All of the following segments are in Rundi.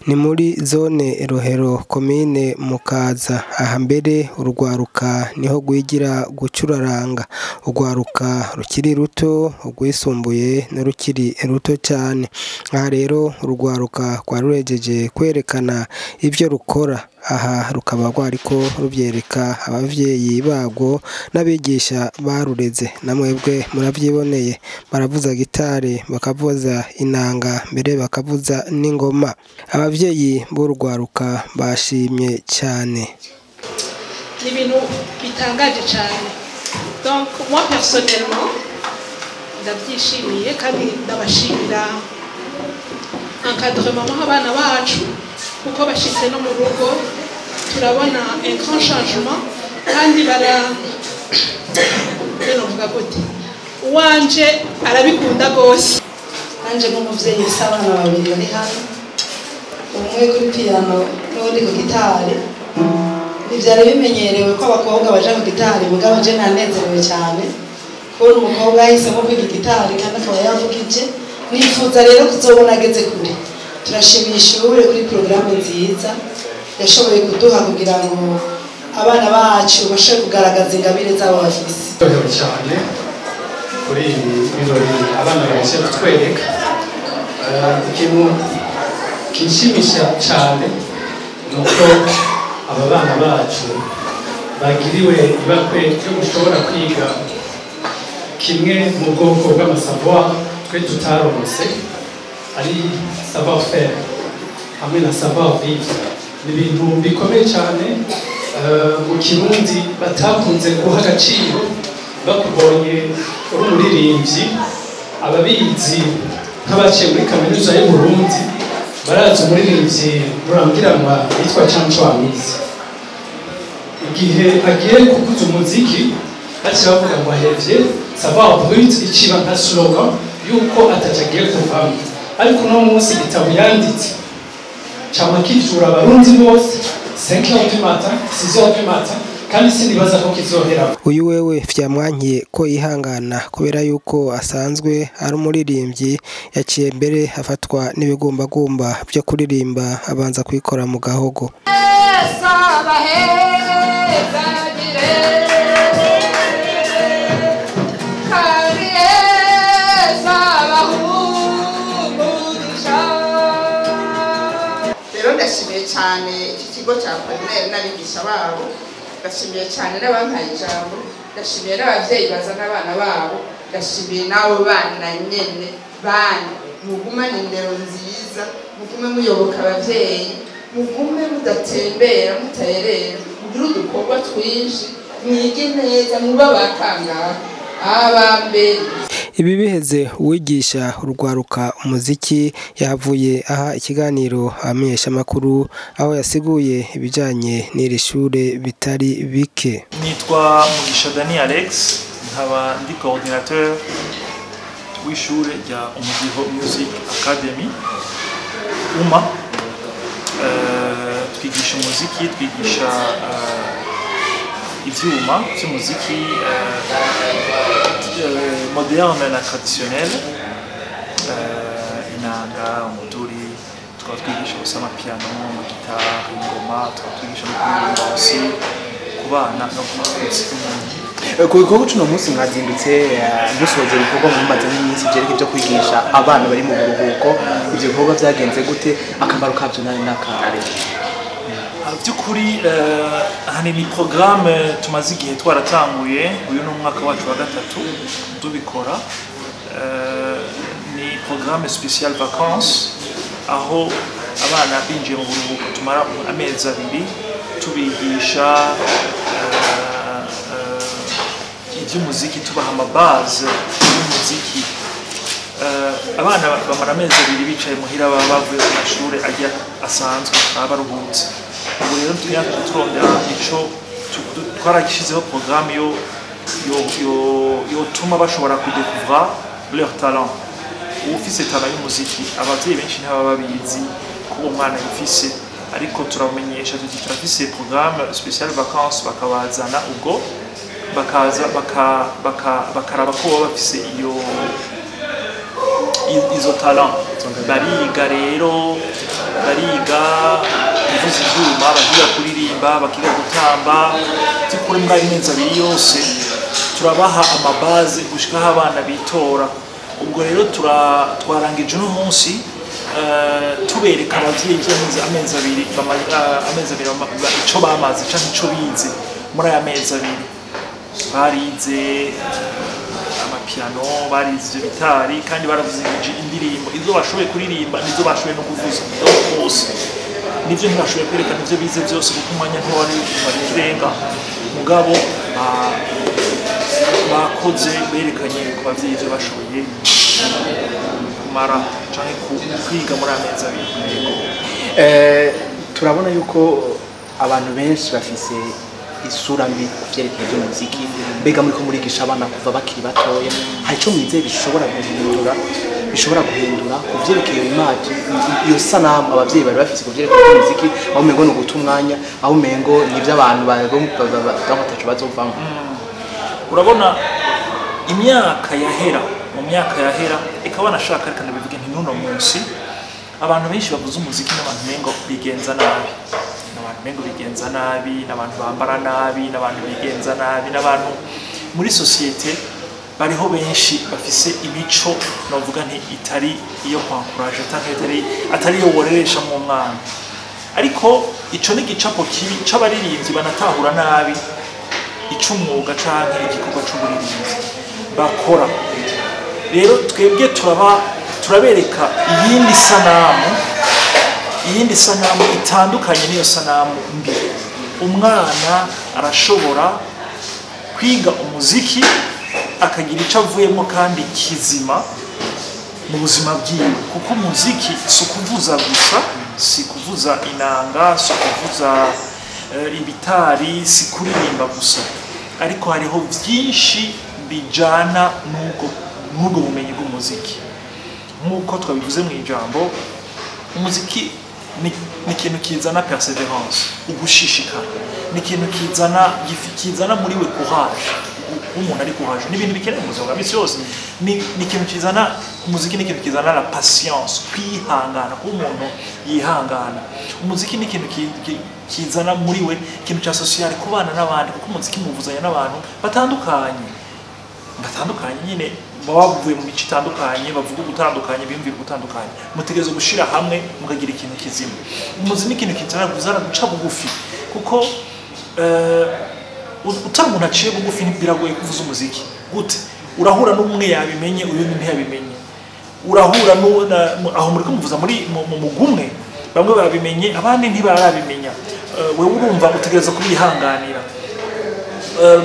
Ni muri zone Rohero, komine Mukaza. Aha mbere urwaruka niho rwigira gucuraranga, urwaruka rukiri ruto, urwisumbuye n'urukiri ruto cyane. Aha rero urwaruka rwari ruhejeje kwerekana ivyo rukora, aha rukaba rwariko ruvyereka abavyeyi barwo n'abigisha barureze. Namwebwe muravyiboneye, baravuza gitari, bakavuza inanga, mbere bakavuza n'ingoma. Abavyeyi b'urwaruka bashimye cyane. Ni ibintu bitangaje cyane. Donc moi personnellement ndabyishimiye kandi ndabashimira encadrement muha abana bacu, kuko bashitse no mu rugo turabona un grand changement. Kandi bara novuga gute, uwanje arabikunda gose. Nanje nk'umuvyeyi mfise abana babiri bari hano, umwe kuri piano n'uwundi ku gitari. Ntivyari bimenyerewe ko abakobwa baja ku gitari, mugabo je nanezerewe cyane kubona umukobwa yahisemo kwiga gitari kandi akaba yavugije. Nifuza rero kuzobona ageze kure. Turashimiye ishure kuri porogaramu nziza yashoboye kuduha kugira ngo abana bacu bashobore kugaragaza ingabire zabo bafise. Ndyohewe cyane kuri ibi birori abana baje kutwereka. Ikintu kinshimisha cyane ni uko aba bana bacu bagiriwe ibakwe ryo gushobora kwiga kimwe mu bwoko bw'amasavoir twe tutaronse, ari savoir faire hamwe na savoir vivre. Ni ibintu bikomeye cyane mu Kirundi batakunze guha agaciro. Bakubonye uri umuririmbyi, ababizi nk'abaciye muri kaminuza y'u Burundi barazi umuririmbyi rurangiranwa yitwa Canjo Amizi. Igihe agiye kuvuza umuziki baciye bavuga ngo ahevye savoir brut, iciba nka slogan yuko ataco agiye kuvamo. Ariko uno munsi igitabo yanditse cama kivyura Abarundi bose 5 heures du matin, 6 heures du matin, kandi sinibaza ko kizohera. Uyu wewe vyamwankiye ko yihangana kubera yuko asanzwe ari umuririmbyi, yaciye mbere afatwa n'ibigumbagumba byo kuririmba, abanza kwikora mu gahogo. Rero ndashimiye cyane iki kigo cya primaire n'abigisha babo, ndashimiye cyane n'abampaye ijambo, ndashimiye n'abavyeyi bazana abana babo, ndashimiye n'abo bana nyene. Bana mugumane indero nziza, mugume muyoboka abavyeyi, mugume mudatembera mutayerera, mugire udukorwa twinshi, mwige neza, mube abakangaha abambere. Ibi biheze uwigisha urwaruka umuziki yavuye aha ikiganiro abamenyeshamakuru, aho yasiguye ibijanye n'iri shure bitari bike. Nitwa Mugisha Dani Alex, nkaba ndi coordinateur w'ishure rya Umudiho Music Academy UMA. Twigisha umuziki, twigisha ivyuma vy'umuziki moderne na traditionnel, inanga, umuduri, tukaba twigisha gusa amapiano, amagitari, ingoma, tukaba twigisha no kuririmba aussi ku bana no ku bakuze. Ku gikorwa c'uno munsi mwazindutse musoza ibikorwa mumaze nk'iminsi vyerekeye ivyo kwigisha abana bari mu buruhuko, ivyo bikorwa vyagenze gute, akamaro kavyo n'akare? By'ukuri ahanini programme tumaze igihe twaratanguye, uyu ni umwaka wacu wa gatatu tubikora. Ni programme spéciale vacances, aho abana binjiye mu buruhuko tumara amezi abiri tubigisha iby'umuziki, tubaha amabase y'umuziki. Abana bamara amezi abiri bicaye muhira, baba bavuye ku mashuri ajya asanzwe, baba baruhutse. Ubu rero tuyaje turondera ico Twarashyizeho programme yo yotuma bashobora kudécouvrir leur talent. Ufise talent y'umuziki, abavyeyi benshi ntibaba babizi ko umwana yifise, ariko turamenyesha tuti turafise programme spéciale vacances, bakabazana, ubwo bakaza bakaraba ko baba bafise izo talent. Bariga rero, bariga kuvuza ivyuma, bakiga kuririmba, bakiga gutamba. Kuri mbwa imezi 2 yose turabaha amabaze gushikaho abana bitora. Ubwo rero twarangije uno munsi tubereka abavyeyi amezi 2 amezi 2 ico bamaze canke ico bize muri aya mezi 2. Barize amapiano, barize ivyo bitari, kandi baravuze indirimbo izo bashoboye kuririmba nizo bashoboye no kuvuza hose. Nivyo ntibashoboye kwerekana ivyo bize byose kuko umwanya ntiwari ikirenga, mugabo bakoze berekanye ku bavyeyi ivyo bashoboye kumara canke kwiga muri amezi 2. Turabona yuko abantu benshi bafise isura mbi ku vyerekeye ivy'umuziki. Mbega muriko murigisha abana kuva bakiri batoya, hari ico mwizeye bishobora guhindura ku vyerekeye iyo image, iyo sanamu abavyeyi bari bafise ku vyerekeye ivy'umuziki, aho umengo ni uguta umwanya, aho umengo ni ivy'abantu bataco bazovamwo? Urabona imyaka yahera, mu myaka yahera eka banashaka, reka ndabivuge nti n'uno munsi abantu benshi bavuza umuziki n'abantu mengo bigenza nabi, n'abantu mengo bigenza nabi, n'abantu bambara nabi, n'abantu bigenza nabi, n'abantu muri societe bariho benshi bafise imico novuga nti itari iyo kwankuraje atari iyo woreresha mu mwana. Ariko ico ni igicapo kibi c'abaririmbyi banatahura nabi ic'umwuga canke igikorwa c'uburirimbyi bakora. Rero twebwe turabereka iyindi sanamu itandukanye n'iyo sanamu mbi. Umwana arashobora kwiga umuziki akagira ico avuyemo kandi kizima mu buzima bwiwe, kuko umuziki si ukuvuza gusa, si kuvuza inanga, si ukuvuza ibitari, si kuririmba gusa, ariko hariho byinshi bijana n'ubwo bumenyi bw'umuziki. Nk'uko twabivuze mu ijambo, umuziki ni ikintu kizana perseverance, ugushishikara, ni ikintu kizana muri we courage. Umuntu ari courage ni ibintu bikenewe mu buzima bwa misi yose. Ni ikintu kizana umuziki, ni ikintu kizana la patience, kwihangana, kuba umuntu yihangana. Umuziki ni ikintu kizana muri we ikintu cya social, kubana n'abandi, kuko umuziki muvuzanya n'abantu batandukanye nyine, baba bavuye mu mico itandukanye, bavuga ugutandukanye, biyumvira ugutandukanye, mutegereza gushira hamwe mukagira ikintu kizima. Umuziki ni ikintu kizana guca bugufi, kuko utari umuntu aciye bugufi biragoye kuvuza umuziki. Gute urahura n'umwe yabimenye uyundi ntiyabimenye, urahura aho muri kumuvuza muri mu mugumwe, bamwe barabimenye abandi ntibarabimenya. Wewe urumva utegereza kubihanganira.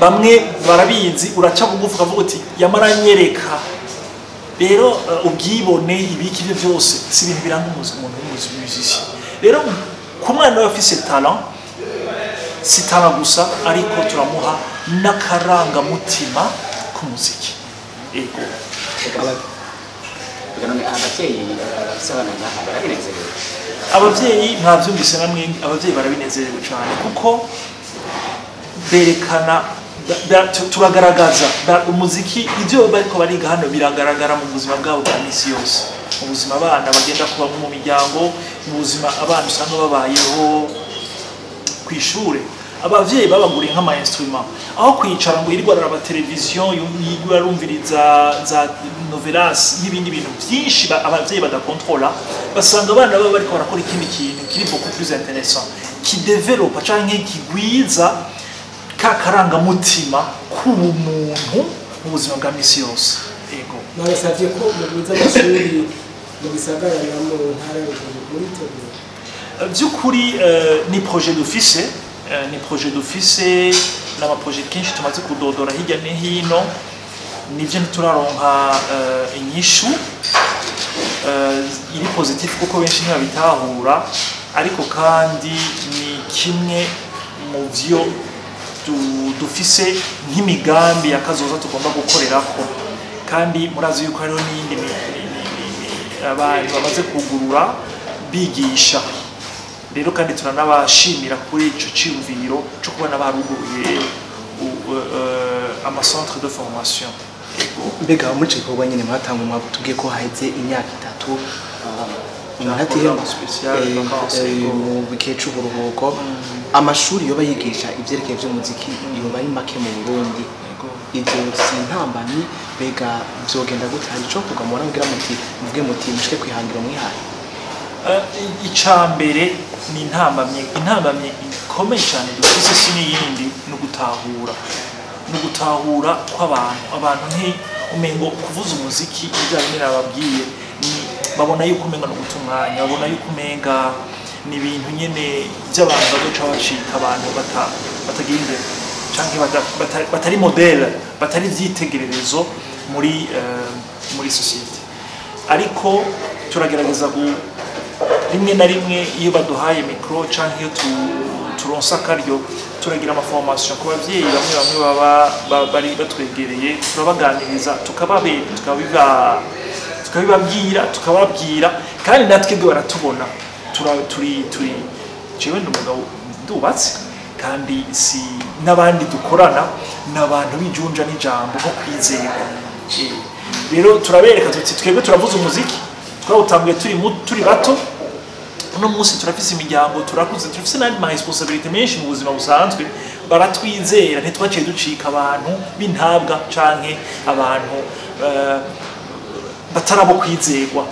Bamwe barabizi, uraca bugufi ukavuga uti yamaranyereka. Rero ubwibone ibiki byo byose si ibintu biranga umuntu w'umuziki. Rero ku mwana we afise talent, si talent gusa, ariko turamuha n'akarangamutima k'umuziki. Ego. Abavyeyi mwavyumvise namwe, abavyeyi barabinezerewe cyane, kuko berekana turagaragaza umuziki, ibyo bariko bariga hano biragaragara mu buzima bwabo bwa misi yose, mu buzima abana bagenda kuba mu miryango, mu buzima abana usanga babayeho kw'ishure. Abavyeyi babaguriye nk'ama instrument, aho kwicara ngo yirirwa araraba televiziyo, yirirwa arumviriza za novelas n'ibindi bintu byinshi abavyeyi badakontrola, basanga abana baba bariko barakora ikindi kintu kiri beaucoup plus intéressant, kidevelopa canke kigwiza ka karangamutima k'ubumuntu mu buzima bwa misi yose. Ego. Nabasavye ko mugwiza amashuri mu gisagara na mu ntara ya Bujumbura, muriteguye? By'ukuri ni projet dufise, ni projet dufise n'amaprojet kenshi tumaze kudodora hirya no hino, nivyo ntituraronka inyishu iri positif, kuko benshi ntibabitahura, ariko kandi ni kimwe mu vyo dufise nk'imigambi ya kazoza tugomba gukorerako. Kandi murazi yuko hariho n'iyindi abantu bamaze kugurura bigisha. Rero kandi turanabashimira kuri ico ciyumviro co kubona baruguruye ama centre de formation. Mbega muri ico gikorwa nyene mwatangwe, mwatubwiye ko haheze imyaka 3 mu gihe c'uburuhuko, amashuri yoba yigisha ivyerekeye vy'umuziki yoba ari make mu Burundi. Ivyo si intambamyi? Mbega vyogenda gute? Hari ico kuvuga mubona kugira muti muvuge muti mushike kwihangira mwihaye? Ica mbere ni intambamyi ikomeye cyane dufise, si n'iyindi, ni ugutahura, ni ugutahura kw'abantu. Abantu nti umengo kuvuza umuziki, ibyo bimwe nababwiye, ni babona yuko umenga no guta umwanya, babona yuko umenga ni ibintu nyene by'abantu bazoca bacika abantu batagira imbere canke batari modèle, batari ivyitegererezo muri société. Ariko turagerageza rimwe na rimwe iyo baduhaye micro canke iyo turonsa akaryo, turagira ama formation ku bavyeyi bamwe bamwe baba bari batwegereye, turabaganiriza, tukabibabwira, tukababwira. Kandi natwe twebwe baratubona, turi jewe ndi umugabo, ndubatse, kandi si n'abandi dukorana ni abantu b'ijunja n'ijambo nko kwizerwa. Rero turabereka tuti twebwe turavuza umuziki, twawutanguye turi bato, uno munsi turafise imiryango, turakuze, turafise n'andi ma responsabilité menshi mu buzima busanzwe. Baratwizera, ntitwaciye ducika abantu b'intabwa canke abantu batarabo kwizerwa,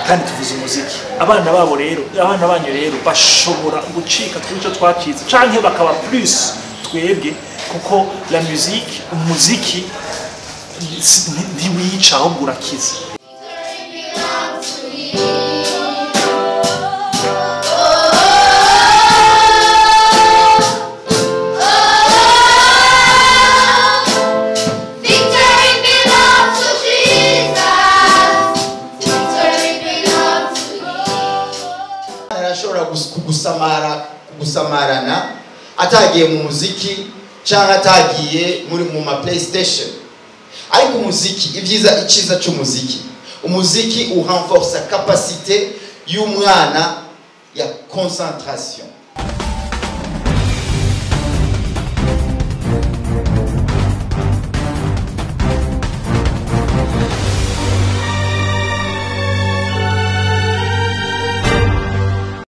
kandi tuvuza umuziki. Abana babo rero, abana banyu rero bashobora gucika kuri ico twacitse canke bakaba plus twebwe, kuko la musique, umuziki ntiwica, ahubwo urakiza. Victory belongs to Jesus. Victory belongs to you. Arashobora kugusamarana atagiye mu muziki cyangwa atagiye muri mu ma PlayStation. Ariko umuziki, ibyiza, icyiza cy'umuziki, umuziki urenforce capacité y'umwana ya concentration.